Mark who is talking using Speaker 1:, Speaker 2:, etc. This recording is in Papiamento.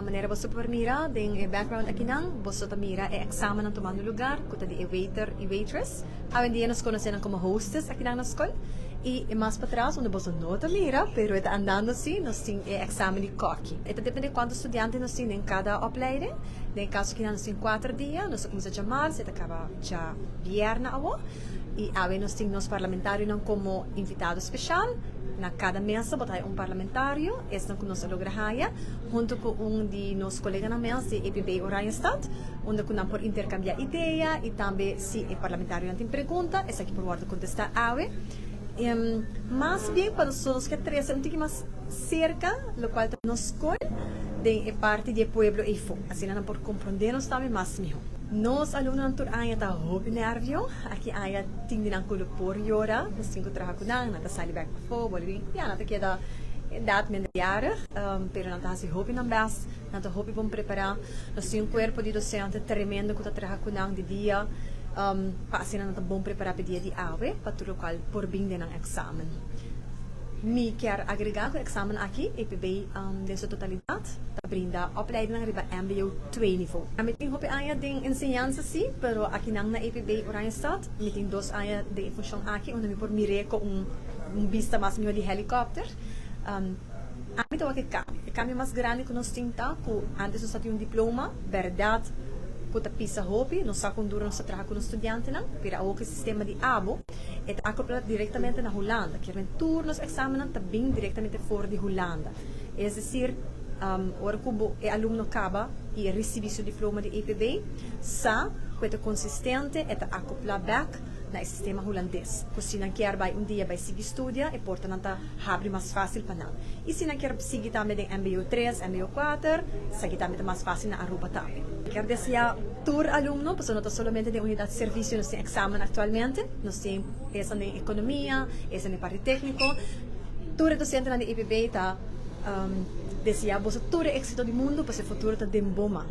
Speaker 1: Manera boso por mira den e background akinan, boso ta mira e examennan tumando lugar cu ta di e waiter y waitress. Awendia nos conoce nan como hostess akinan na scol. Y e mas patras unda boso no ta mira, pero e ta andando si, nos tin e examen di koki. E ta depende cuanto studiante nos tin den cada opleiding. Den e caso akinan nos tin cuater dia, nos ta cuminsa djamars, e ta caba djabierna awo. Y awe nos tin nos parlamentarionan como invitado special. Na cada mesa bo ta haya un parlamentario, esnan cu nos a logra haya, hunto cu un di nos coleganan mes di EPB Oranjestad, unda cu nan por intercambia idea y tambe si e parlamentarionan tin pregunta, esaki por wordo contesta awe. Mas bien pa nos ke trece un tiki mas cerca locual ta nos scol den e parti di e pueblo eyfo, asina nan por comprende nos tambe mas miho. Nos alumnonan tur aña ta hopi nervio. Aki aña tin di nan ku lo por yora. Nos tin ku traha ku nan. Nan ta sali bek pafó, bolbe bin. Ya, nan ta keda edat minderjarig, pero nan ta hasi hopi nan bèst. Nan ta hopi bon prepará. Nos tin un kuerpo di dosente tremendo ku ta traha ku nan di dia pa asina nan ta bon prepará pa e dia di awe pa tur lokual por bin den nan eksamen. Mi kier agregá ku e eksamen aki, EPB den su totalidat, ta brinda opleidingnan riba mbo twee nivo. Mi tin hopi aña den enseñansa si, pero akinan na EPB Oranjestad mi tin dos aña den e funshon aki unda mi por mir'é ku un un bista mas mihó di helikòpter. Ami ta wak e kambio. E kambio mas grandi ku nos tin ta ku antes nos ta tin un diploma, bèrdat ku ta pisa hopi, nos sa kon duro nos ta traha ku nos studiantenan, pero awor ku e sistema di abo e ta akopla direktamente na Hulanda, kier men tur nos eksamennan ta bin direktamente for di Hulanda. Es desir, Ora ku bo e alumno kaba i e risibí su diploma di EPB, sa ku e ta konsistente, e ta akoplá bèk na e sistema hulandes. Ku si nan kier bai un dia bai sigui studia, e portanan ta habri mas fásil pa nan. I si nan kier sigui tambe den mbo tres, mbo kuater, esaki tambe ta mas fásil na Aruba tambe. Mi kier deseá tur alumno, pasobra no ta solamente den unidat di servisio nos tin eksamen aktualmente, nos tin esnan den ekonomia, esnan den parti tékniko. Tur e dosentenan di EPB ta. Desea boso tur e éxito di mundo pasobra e futuro ta den bo man.